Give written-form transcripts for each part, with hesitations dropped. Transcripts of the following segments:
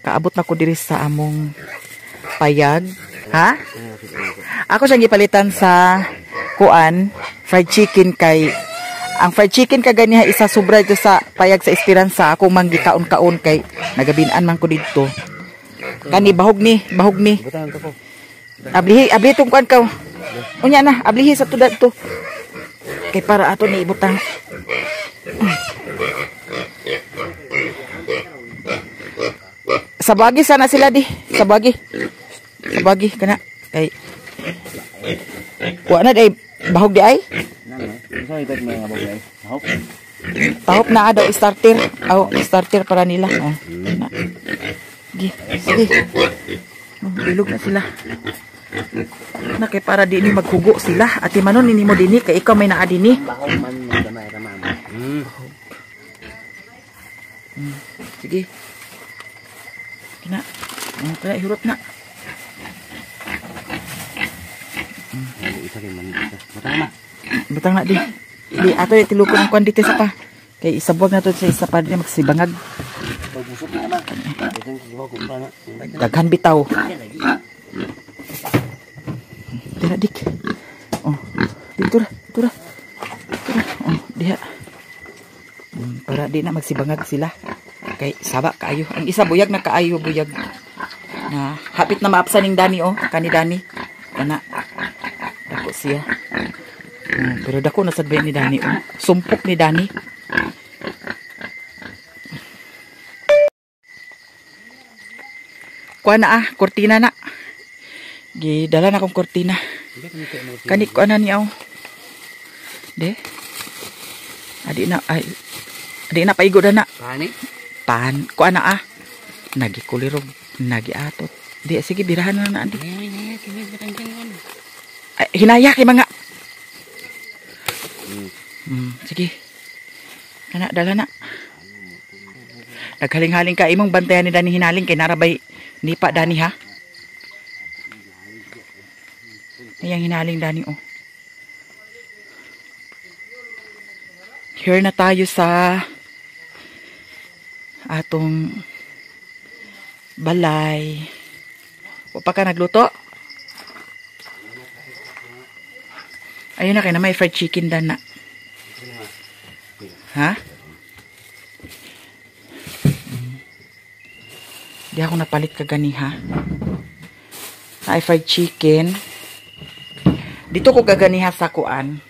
Kaabot na ko diri sa among payag. Ha? Ako siyang gipalitan sa kuan, fried chicken kay ang fried chicken kaganiha isa sobra dito sa payag sa Esperanza. Ako man gikaon-kaon kay nagabinan man ko didto. Kani bahog ni, bahog ni. Ablihi, ablihi tong kuan ka. Unya na, ablihi sa tudad to. Kay para ato ni ibutang. Sabagi sana sila di. Sabagi. Sabagi kana kay wa na day bahog di ay. Tahop na daw starter. Aw, starter para nila. Oh, na. Sige, sige. Oh, bilog na sila. Na kay para di ni maghugo sila. Ate Manon nini mo dinhi kay ikaw may naa dinhi. Sige. Kina. Oh, kaya ihurot na. Butang na di. Di ato di tilukon ang kwan dito sa pa. Kay isabuag na to sa isa pa di magsibangag. Daghan bitaw. Dira dik. Oh, dito ra, dito ra. Oh, diha. Para di na magsibangag sila. Kay saba kaayo. Ang isa buyag na kaayo, buyag. Na hapit na maapsan ning Dani oh, kani Dani. Kana. Dako siya. Oh, pero dako na sad ni Dani oh. Sumpok ni Dani. Kuha na ah, kortina na. Gidala na akong kortina. Kani kuha na niya oh. De. Adi na ay. Adi na paigo na. Pani? Pan, kuha na ah. Nagikulirog, nagiatot. Di sige birahan na na adi. Ay, hinaya kay mga. Sige. Kana dala na. Naghaling-haling ka imong bantayan ni Dani hinaling kay narabay nipa Dani ha. Ayang hinaling Dani oh. Here na tayo sa atong balay. Wa pa ka nagluto? Ayun na kay na may fried chicken dan na. Ha? Di ako napalit kaganiha. Ay fried chicken. Dito ko kaganiha sa kuan.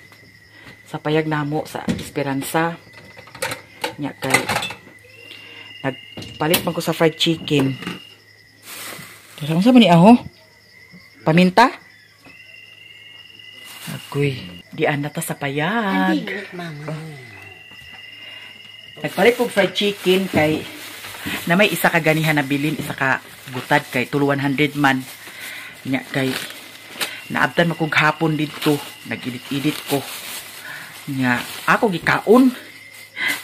Sa payag namo sa Esperanza. Nya kay nagpalit man ko sa fried chicken. Pero unsa man ni aho? Paminta? Agoy, di ana ta sa payag. Nagpalit ko fried chicken kay na may isa ka ganiha na bilin, isa ka gutad kay tulo 100 man. Nya kay naabtan mo kog hapon didto, nag-edit-edit ko. Nya ako gikaon.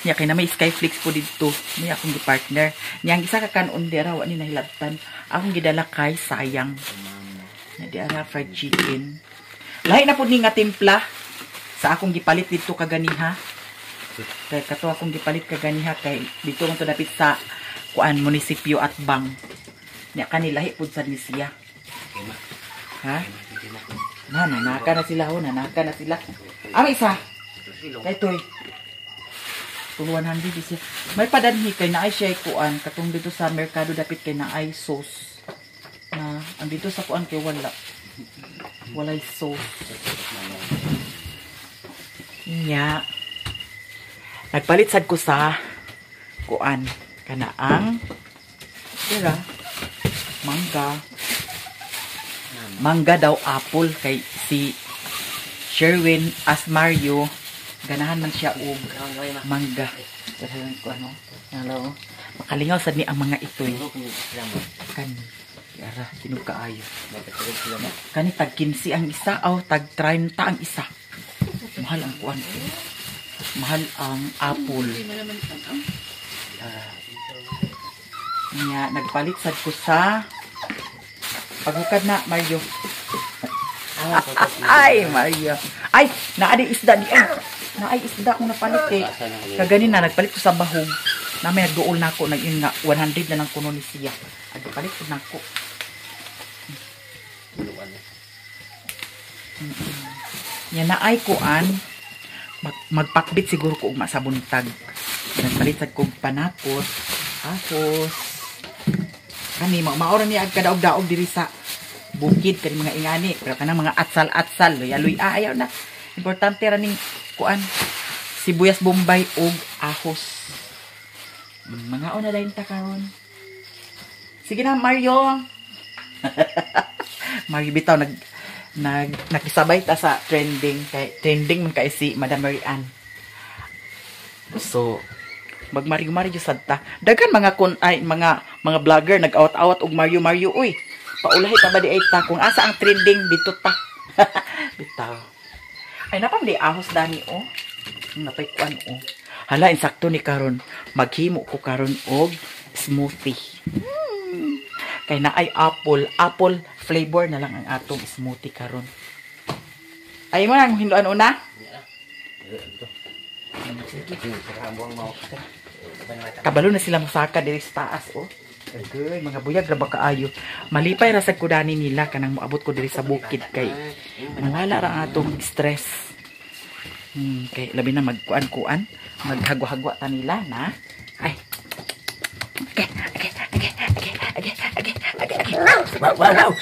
Nya kay na may Skyflix po didto, may akong gi-partner. Nya ang isa ka kanon di ara wa ni nahilabtan. Akong gidala kay sayang. Na di ara fried chicken. Lahi na pud ni nga timpla sa akong gipalit didto kaganiha. Kay kato akong gipalit kaganiha kay dito man to dapit sa kuan munisipyo at bang. Nya kani lahi pud sad ni siya. Ha? Na nanaka na sila ho, nanaka na sila. Ang isa. Kay toy. 100 siya. May padanhi kay naay siya kuan katong dito sa merkado dapit kay naay sauce. Na ang dito sa kuan kay wala. Walay sauce. Nya. Nagpalit sad ko sa kuan kanaang dira mangga. Mangga daw apple kay si Sherwin Asmario ganahan man siya og mangga. Darahan ko ano. Hello. Makalingaw sad ni ang mga itoy. Kani ara tinog kaayo. Kani tag 15 ang isa aw tag 30 ang isa. Mahal ang kuan. Mahal ang apple. Nya nagpalit sad ko sa paghukad na Mario. Ay Mario. Ay naa di isda di ay. Naay isda akong napalit kay kaganin na nagpalit ko sa bahog. Na may nagduol nako nag nga 100 na lang kuno ni siya. Ag palit pud nako. Nya naay kuan magpakbit siguro ko ugma sa buntag. Nagpalit sad kog panakot, ahos. Kani mao ra ni ag kadaog-daog diri sa bukid kani mga ingani, pero kanang mga atsal-atsal, luya-luya ayaw na. Importante ra ning kuan sibuyas bombay ug ahos. Mga una dayon ta karon. Sige na Mario. Mario bitaw nag nakisabay ta sa trending kay trending man kay si Madam Mary Ann. So mag Mario Mario sad ta. Daghan mga kun ay mga vlogger nag-awat-awat og Mario Mario uy. Paulahi ta ba di ay ta kung asa ang trending dito ta. Bitaw. Ay napam di ahos dani oh. Napay kuan oh. Hala insakto ni karon maghimo ko karon og smoothie. Kay na ay apple flavor na lang ang atong smoothie karon. Ay mo nang hinduan una? Kabalo na sila mosaka diri sa taas oh. Agay, mga buyag ra ba kaayo. Malipay ra sad ko dani nila kanang moabot ko diri sa bukid kay mawala ra ang atong stress. Kay labi na magkuan-kuan, maghagwa-hagwa ta nila na. Ay. Okay, okay, okay, okay, okay, okay, okay, okay. Wow, wow, wow.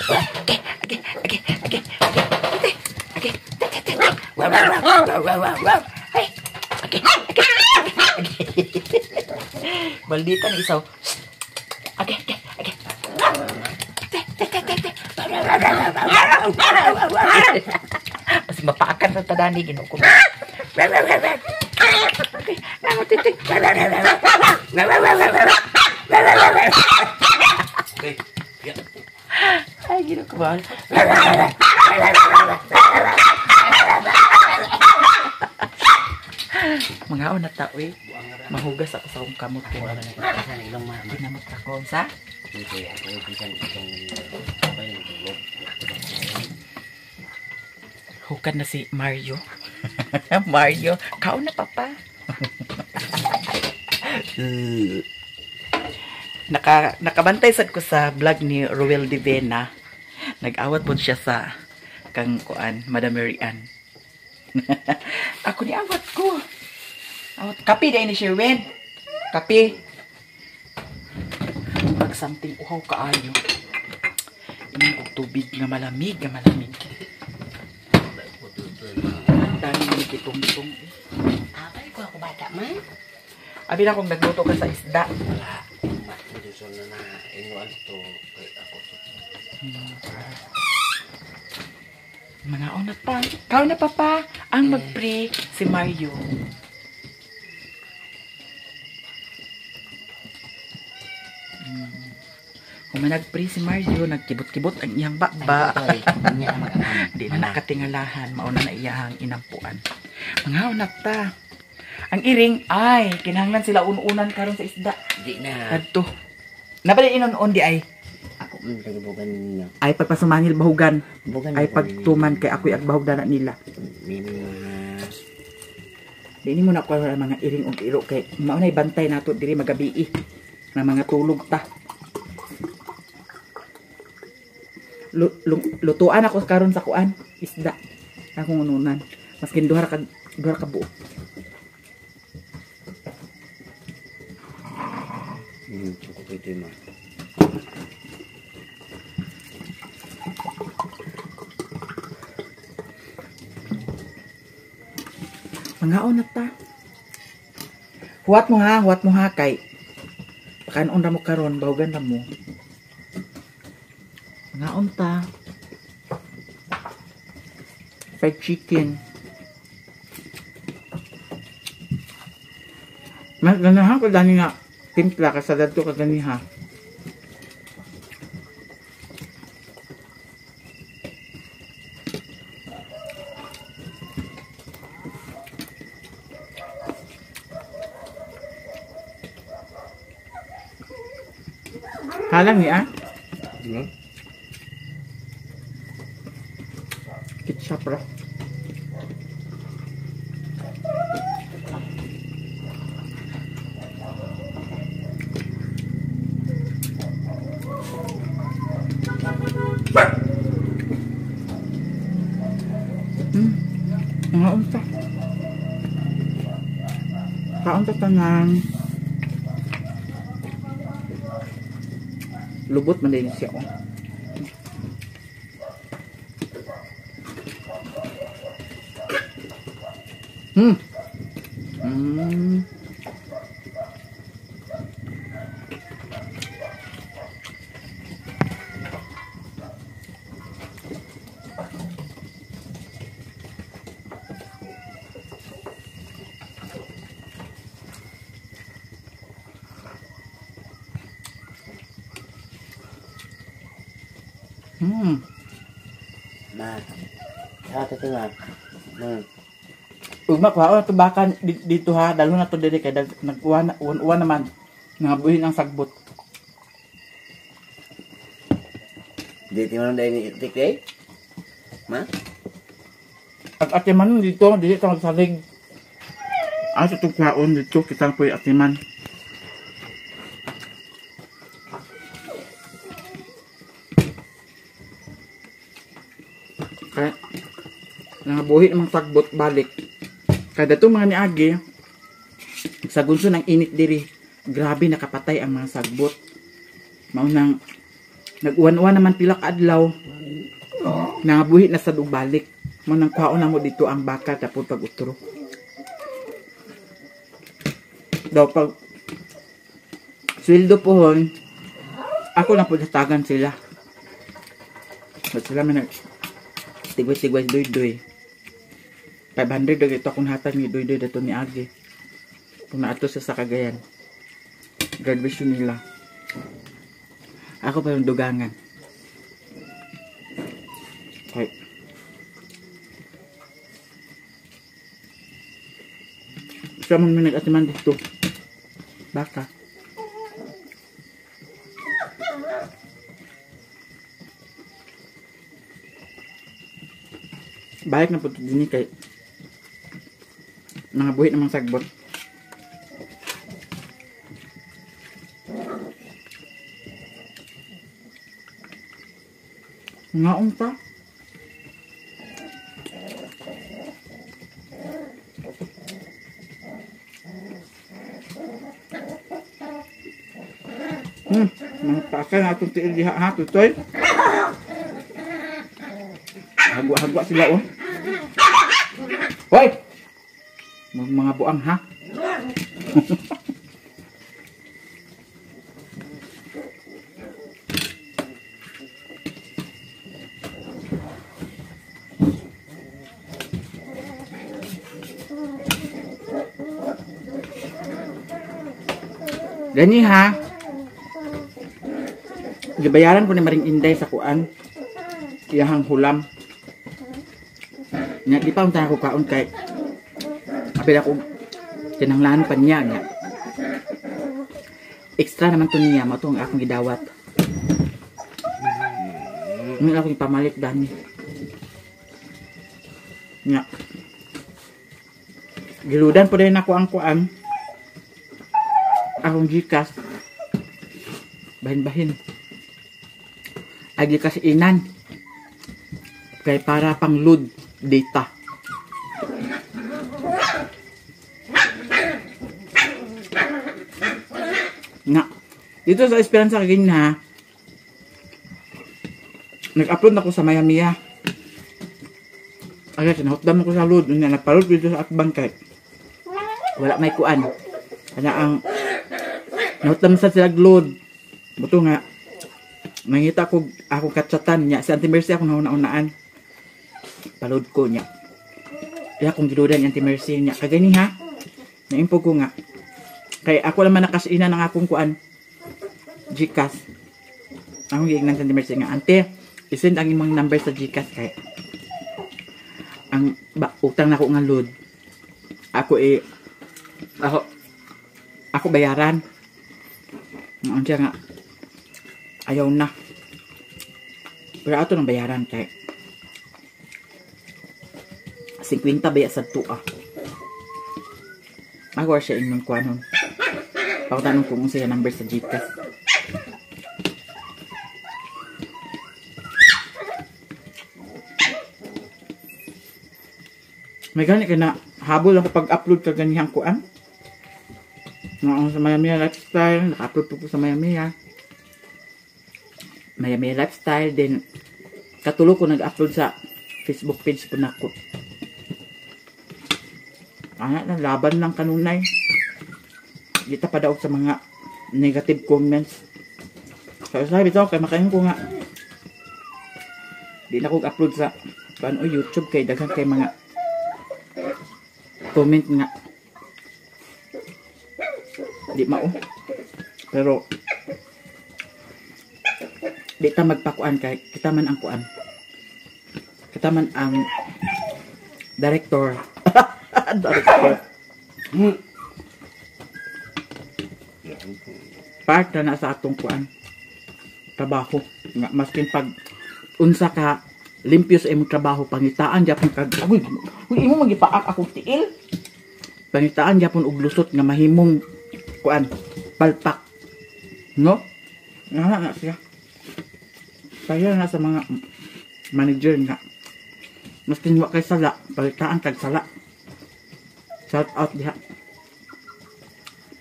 Okay, okay, okay, okay, okay, okay, okay. Wow, wow, wow, wow, wow, wow. Ay, okay, okay, okay. Maldita ni isaw. Okay, okay, okay. Kasi mapaakan sa tadani ginoo ko. Okay, ay, ginoo ko ba? Mga una ta, uy. Mahugas ako sa akong kamot. Ginamot ako sa? Hukad na si Mario. Mario, kaon na papa. Nakabantay sad ko sa vlog ni Ruel Divena. Nag-awat po siya sa kang kuan, Madam Mary Ann. Ako ni awat ko. Awat kape dai ni Sherwin. Kape. Pag something uhaw kaayo. Inom og tubig nga malamig, nga malamig. Dami ni kitungtong. Abay ko ako bata man. Abi na kung nagluto ka sa isda. Wala. Na inuan to kay ako to. Mga una pa. Kaon na papa. Ang magpre si Mario. Kung nagpre si Mario, nagkibot-kibot ang iyang bakba. Di na nakatingalahan. Mauna na iyahang inampuan. Mga una ta. Ang iring, ay, kinahanglan sila un-unan karon sa isda. Di na. Adto. Nabali inon-on di ay. Ako man bahugan ninyo. Ay pagpasumangil bahugan. Bugan ay pagtuman kay ako'y agbahog dana nila. Di ni mo na kuha ang mga iring og iro kay maunay bantay nato diri magabii na mga tulog ta. Lutuan ako karon sa kuan isda. Akong ununan. Maskin duha ka buo. Cukup itu mah. Mangaon na ta. Huwat mo ha kay pakanon ra mo karon, bahugan ra mo. Mangaon ta. Fried chicken. Mas ganahan ko dani nga timpla ka sa dadto ka ganiha. Halang niya. Ketchup ra. Mga unta. Kaon ta tanan. Lubot man din siya oh. Ma. Ate to na. Ugma kuha to baka dito ha, dalo na to diri kay nagkuha na uwan naman. Nangabuhin ang sagbot. Di ti man dai tik eh. Ma? At ate man dito, dili ta magsalig. Ang sa tugkaon dito kitang poy ate man. Kaya nangabuhi namang sagbot balik. Kaya dato mga niagi, sa gunso ng init diri, grabe nakapatay ang mga sagbot. Maunang nag-uwan-uwan naman pila ka adlaw, nangabuhi na sa balik. Maunang kwaon na mo dito ang baka tapos pag utro. Daw pag sweldo pohon, ako na po datagan sila. Ba't sila man tigway-tigway doy-doy. 500 daw ito akong hatag ni doy-doy dato ni Agi. Kung naato siya sa Cagayan. Graduation nila. Ako pa yung dugangan. Okay. Siya man may nag-atiman dito. Baka. Balik na po ito din kay mga buhit namang sagbot. Ngaong pa. Mga paakay na itong tiil diha ha, tutoy. Hagwa-hagwa sila oh. Hoy! Mga buang ha. Gani ha. Gibayaran ko ni Maring Inday sa kuan. Iyahang hulam. Nya di pa unta ako kaon kay apil ako kinahanglan pa niya nya. Extra naman to niya mo tong akong gidawat. Ngayon akong pamalit dani. Nya. Giludan po din ako ang kuan. Akong GCash. Bahin-bahin. Ay GCash inan. Kay para pang load data. Nga. Dito sa Esperanza kagina, nag-upload ako sa Maya Mia. Ay, sinahotdam ko sa load. Nga, nagpa-load dito sa Atbang kay wala may kuan. Kaya ang nahotdam sa sila load. Buto nga, nangita ko ako katsatan niya. Si Auntie Mercy akong nauna-unaan. Paload ko niya. Kaya akong giludan ni Auntie Mercy niya. Kagani ha, naimpo ko nga. Kaya ako naman nakasina ng akong kuan. GCash. Akong giingnan sa Auntie Mercy nga, Ante, isend ang imong number sa GCash kay ang ba, utang na ko nga load. Ako eh ako bayaran. Ang siya nga ayaw na. Pero ato nang bayaran kay 50 baya sa tuwa. Ako siya inyong kuanon. Pakutanong ko kung siya number sa GCash. May gani ka na habol ako pag-upload ka ganihang kuan. Nga sa Maya Mia Lifestyle, naka-upload po ko sa Maya Mia. Maya Mia Lifestyle, then katulo ko nag-upload sa Facebook page po nako. Ana na, laban lang kanunay. Di ta padaog sa mga negative comments. So, sabi bitaw kay makaingon ko nga di na ko upload sa kuan o YouTube kay daghan kay mga comment nga di mao. Pero di ta magpakuan kay kita man ang kuan. Kita man ang director. Director. Part na sa atong kuan trabaho nga maskin pag unsa ka limpyo sa imong trabaho, pangitaan gyapon kag uy, uy imo magipaak akong tiil, pangitaan gyapon og lusot nga mahimong kuan palpak, no? Nga na siya. Kaya na sa mga manager nga maskin wa kay sala, palitaan kag sala. Shout out diha.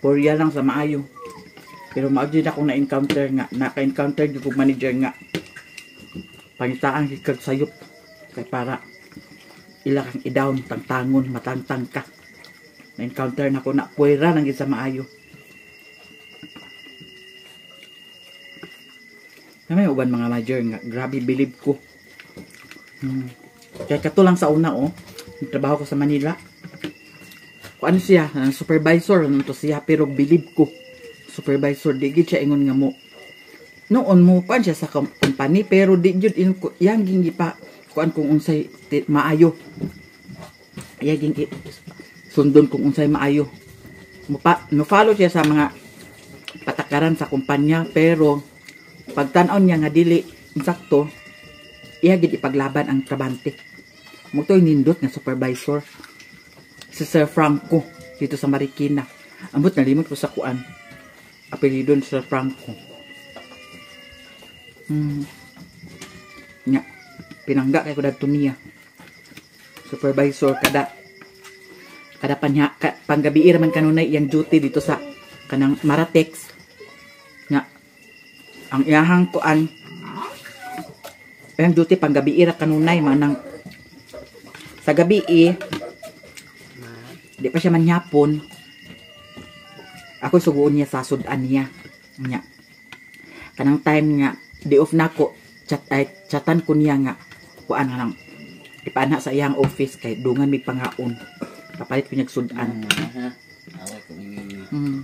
Porya lang sa maayo. Pero mao jud ako na-encounter nga, naka-encounter jud kog manager nga pangitaan gid kag sayop kay para ila kang i-down, tangtangon, matangtang ka. Na-encounter na ko na puwera lang gid sa maayo. Na may uban mga manager nga grabe believe ko. Kaya kato lang sa una oh, nagtrabaho ko sa Manila. Kuan siya, ang supervisor nito siya, pero believe ko supervisor di gid siya ingon nga mo. Noon mo kuan siya sa company pero di jud in ko yang ging gipa kuan kung unsay maayo. Iya ging sundon kung unsay maayo. Mo follow siya sa mga patakaran sa kumpanya pero pagtan-aw niya nga dili insakto, iya gid ipaglaban ang trabante. Mutoy nindot nga supervisor si Sir Franco dito sa Marikina. Ambot nalimot ko sa kuan. Apelyido ni Sir Franco. Nya pinangga kay ko dadto niya. Supervisor kada kada panya ka, panggabi ra man kanunay iyang duty dito sa kanang Maratex. Nya ang iyahang kuan iyang duty panggabi ra kanunay manang sa gabi di pa siya manyapon. Ako suguon niya sa sudan niya. Nya. Kanang time nga di off nako, chat ay chatan ko niya nga kuan nga lang ipaana sa iyang office kay dungan mi pangaon. Papalit ko niya sudan.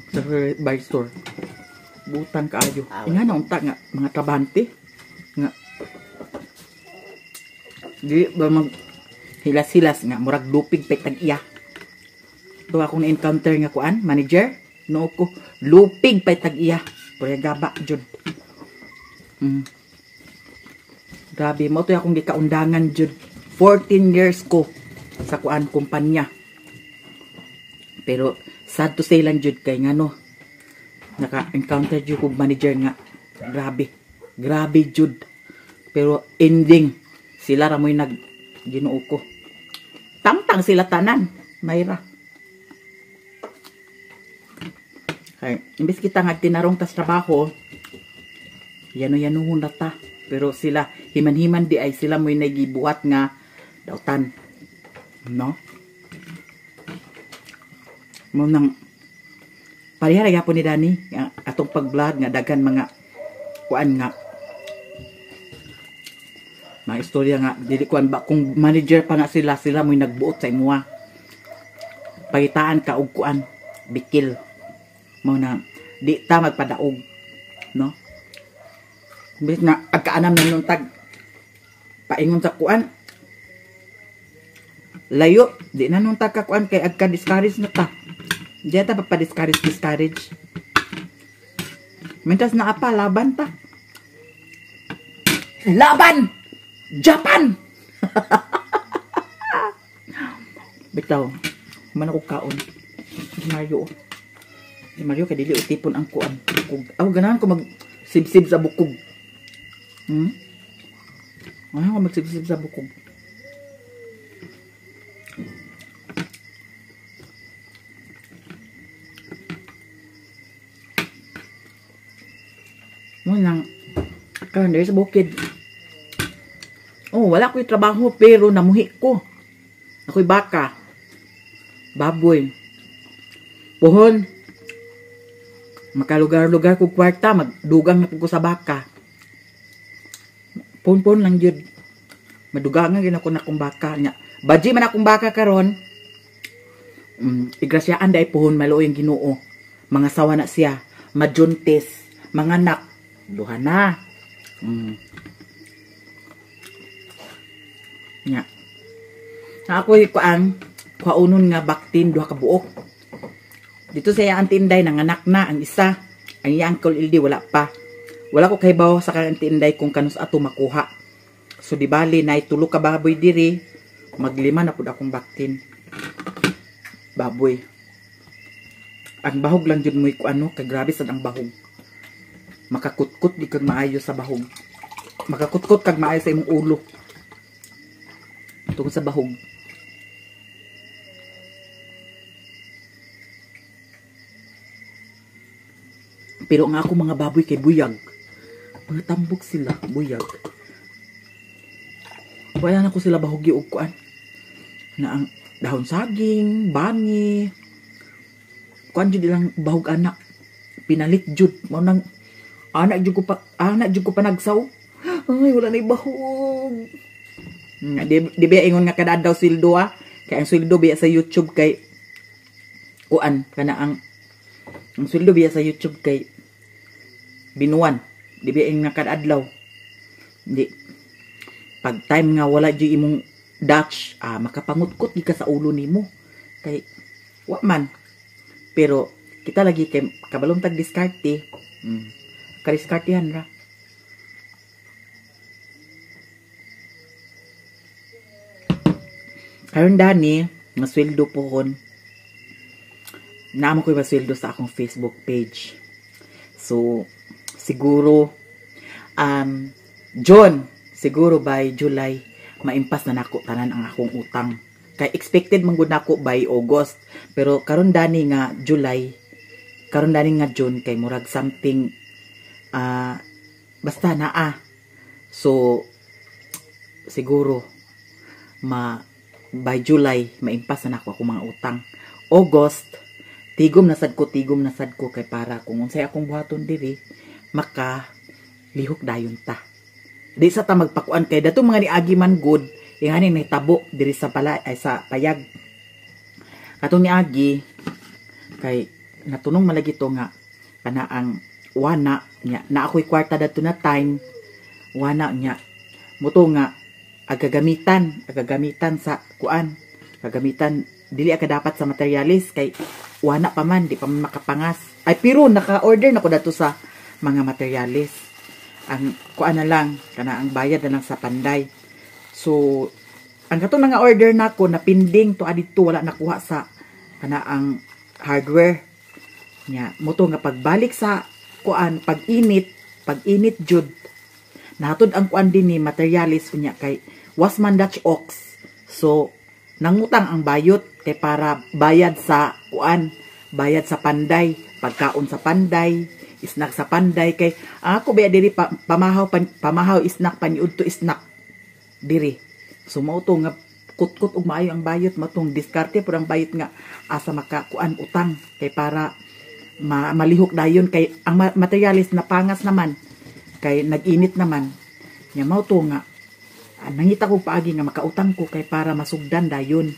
Supervisor. Butang kaayo. Inga na unta nga mga trabante nga di ba mag hilas-hilas nga murag lupig pay tag iya. To akong na-encounter nga kuan manager. No ko lupig pay tag iya. Purya gaba jud. Grabe mo to akong gikaundangan jud. 14 years ko sa kuan kumpanya. Pero sad to say lang jud kay ngano naka-encounter jud kog manager nga grabe. Grabe jud. Pero ending sila ra moy nag Ginoo ko. Tangtang sila tanan, mayra. Kay imbes kita nga tinarong tas trabaho, yano-yanuhon na ta. Pero sila himan-himan di ay sila mo'y nagibuhat nga dautan. No? Mo nang pareha ra gyapon ni Danny atong pag-vlog nga daghan mga kuan nga mga istorya nga dili kuan ba kung manager pa na sila, sila mo'y nagbuot sa imuha. Pagitaan ka og kuan bikil. Mo na di ta magpadaog, no? Imbes na agkaanam na nung tag paingon sa kuan layo di na nung tag ka kuan kay agka discourage na ta. Diyan ta pa-discourage discourage. Mentas na apa laban ta. Laban Japan. Bitaw man ako kaon. Si Mario. Si Mario kay dili utipon ang kuan. Aw ganahan ko mag sibsib sa bukog. Ganahan ko magsibsib sa bukog. Nang karon diri sa bukid. Oh, wala ko'y trabaho pero namuhi ko. Ako'y baka. Baboy. Pohon. Makalugar-lugar kog kwarta, magdugang na pud ko sa baka. Pon-pon lang jud. Madugangan gyud ako na akong baka nya. Baji man akong baka karon. Igrasyaan dai pohon maluoy ang Ginoo. Mga sawa na siya, majuntis, mga anak, duha na. Nya. Na ako'y kuan, kuaunon nga baktin duha ka buok. Dito sa iyang tinday nanganak na ang isa. Ang iyang Uncle Ildi wala pa. Wala ko kahibaw sa kang tinday kung kanus ato makuha. So di bali nay tulo ka baboy diri, maglima na pud akong baktin. Baboy. Ang bahog lang jud mo'y kuano, kay grabe sad ang bahog. Makakutkot di kag maayo sa bahog. Makakutkot kag maayo sa imong ulo. Tungod sa bahog. Pero ang ako mga baboy kay buyag. Mga tambok sila, buyag. Wala na ko sila bahugi og kuan. Na ang dahon saging, bani. Kuan jud ilang bahog anak. Pinalit jud mao nang anak jud ko pa, anak jud ko pa nagsaw. Ay, wala na bahog. Nga di ba ingon nga kada adlaw sweldo ah. Kay ang sweldo biya sa YouTube kay kuan kana ang sweldo biya sa YouTube kay binuan. Di ba ingon nga kada adlaw. Di pag time nga wala jud imong Dutch, makapangutkot gi ka sa ulo nimo. Kay wa man. Pero kita lagi kay kabalong tag diskarte. Kadiskartehan ra. Karon dani nga sweldo pohon. Naamo ko'y masweldo sa akong Facebook page. So siguro John, siguro by July maimpas na nako tanan ang akong utang. Kay expected man gud nako by August, pero karon dani nga July, karon dani nga June kay murag something basta naa. So siguro ma by July maimpas na nako akong mga utang. August tigom na sad ko kay para kung unsay akong buhaton diri maka lihok dayon ta. Di sa ta magpakuan kay dato mga niagi man good ingani nahitabo diri sa pala ay sa payag. Katong niagi kay natunong malagi to nga kana ang wana nya na ako'y kwarta dato na time wana nya muto nga agagamitan sa kuan, gagamitan dili ka dapat sa materialis kay wana pa man di pa man makapangas. Ay pero naka-order na ko dato sa mga materialis. Ang kuan na lang kana ang bayad na lang sa panday. So ang katong mga order nako na pending to adito wala nakuha sa kana ang hardware nya moto nga pagbalik sa kuan pag-init jud nahatod ang kuan dinhi materialis unya kay was man Dutch ox. So nangutang ang bayot kay para bayad sa kuan, bayad sa panday, pagkaon sa panday, snack sa panday kay ako ba diri pamahaw snack paniudto snack diri. So mao to nga kutkot og maayo ang bayot, matong diskarte pud ang bayot nga asa makakuan utang kay para malihok dayon kay ang materialis na pangas naman kay nag-init naman nya mao to nga nangita ko paagi nga makautang ko kay para masugdan dayon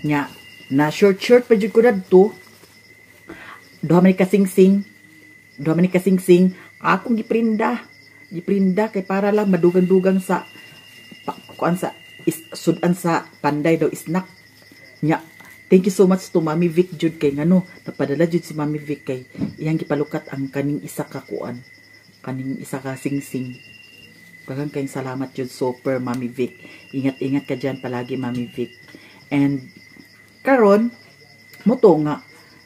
nya na short pa jud ko dadto duha man ni kasingsing akong giprinda kay para lang madugang-dugang sa kuan sa sudan sa panday daw snack nya. Thank you so much to Mami Vic jud kay ngano napadala jud si Mami Vic kay iyang gipalukat ang kaning isa ka kuan, kaning isa ka singsing. Daghang kayong salamat jud super Mami Vic. Ingat-ingat ka dyan palagi Mami Vic. And karon moto nga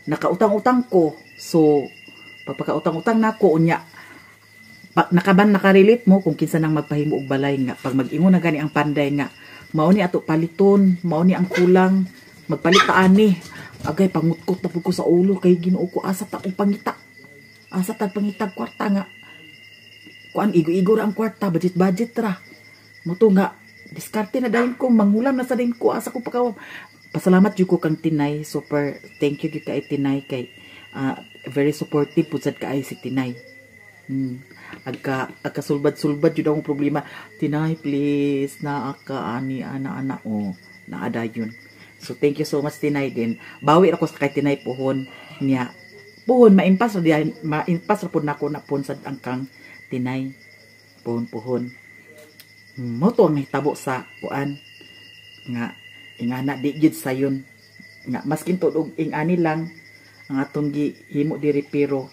nakautang-utang ko. So pagpakautang-utang nako unya nakaban nakarelate mo kung kinsa nang magpahimo og balay nga pag mag-ingon na gani ang panday nga mao ni ato paliton, mao ni ang kulang, magpalit ta ani. Agay pangutkot na pud ko sa ulo kay Ginoo ko asa ta og pangita. Asa ta pangitag kwarta nga Kuan igo-igo ra ang kwarta, budget-budget ra. Muto nga diskarte na dayon ko, manghulam na sa dayon ko asa ko pagka. Pasalamat jud ko kang Tinay, super thank you gyud kay Tinay kay very supportive pud sad kaayo si Tinay. Agka sulbad-sulbad jud akong problema. Tinay, please, naa ka ani ana ana o naa dayon. So thank you so much Tinay din. Bawi ra ko sa kay Tinay pohon niya. Pohon maimpas ra diay, maimpas ra pud nako na pohon sad ang kang Tinay. Pohon pohon. Mo to ang nahitabo sa kuan nga ingana di gyud sayon nga maskin tuod og ingani lang ang atong gihimo diri pero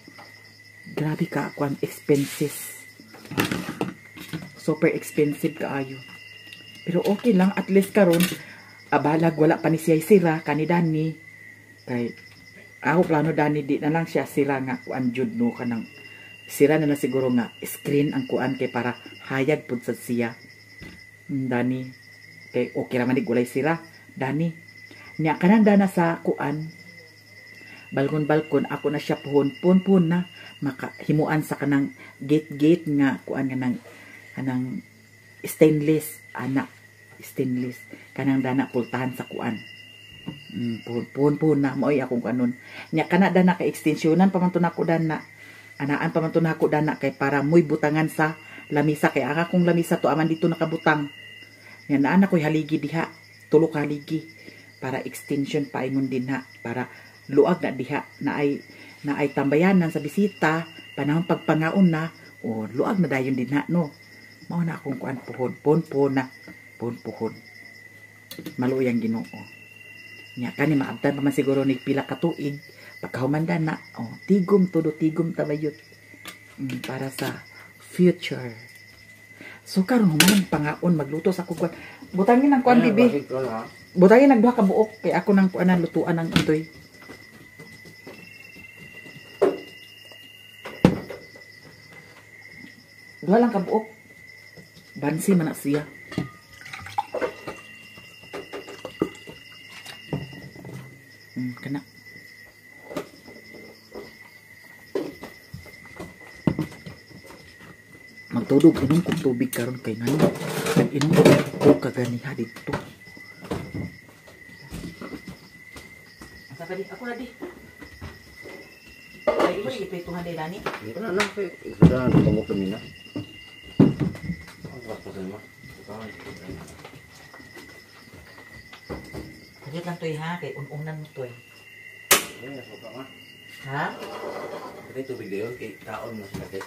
grabe ka kuan expenses, super expensive kaayo. Pero okay lang, at least karon abalag wala pa ni siya sira kani Dani kay ako plano Dani di na lang siya sira nga kuan jud no, kanang sira na lang siguro nga screen ang kuan kay para hayag pud sad siya. Dani kay okay ra man ni gulay sira Dani nya kanan dana sa kuan balkon-balkon ako na siya puhon pun na makahimuan sa kanang gate nga kuan nga nang kanang stainless ana, stainless kanang dana pultahan sa kuan. Puhon na maoy akong kanon nya kana dana kay extensionan pa man to nako dana, anaan pa man to nako dana kay para moy butangan sa lamisa kay ang akong lamisa to aman dito nakabutang nya naa na koy haligi diha, tulo ka haligi para extension paingon din ha, para luag na diha na ay tambayanan sa bisita panahon pagpangaon na o luag na dayon din ha no. Mao na akong kuan puhon pon na puhon puhon maluyang Ginoo nya kani maabtan pa man siguro ni pila ka tuig pagkahumanda na o tigom todo tigom tabayot para sa future. So karon human pangaon magluto sa kuan. Butangin ang kuan bibi. Butangin ang duha ka buok kay ako nang kuanan lutuan ang itoy. Duha lang ka buok. Bansi man na siya. Kana. Magtudog inom kog tubig karon kay ngano nag-inom ko kaganiha didto. Asa ka di? Ako na di. Ay imo iprituhan day Dani. Hindi ko na na kay sudah tumok kami na. Ang bakit mo? Kadyot lang toy ha kay un-unan mo toy. Ay, nasuka ma. Ha? Kay tubig dayon kay taon mo sila kay.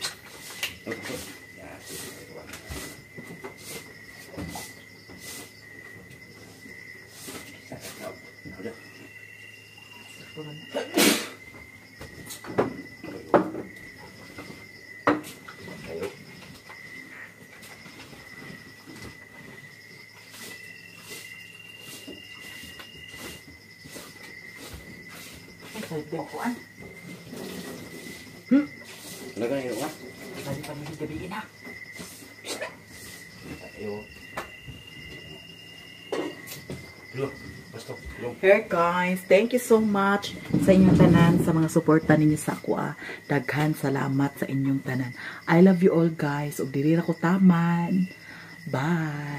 Hey guys, thank you so much sa inyong tanan, sa mga suporta ninyo sa ako. Daghan salamat sa inyong tanan. I love you all guys. Ug diri ra ko taman. Bye.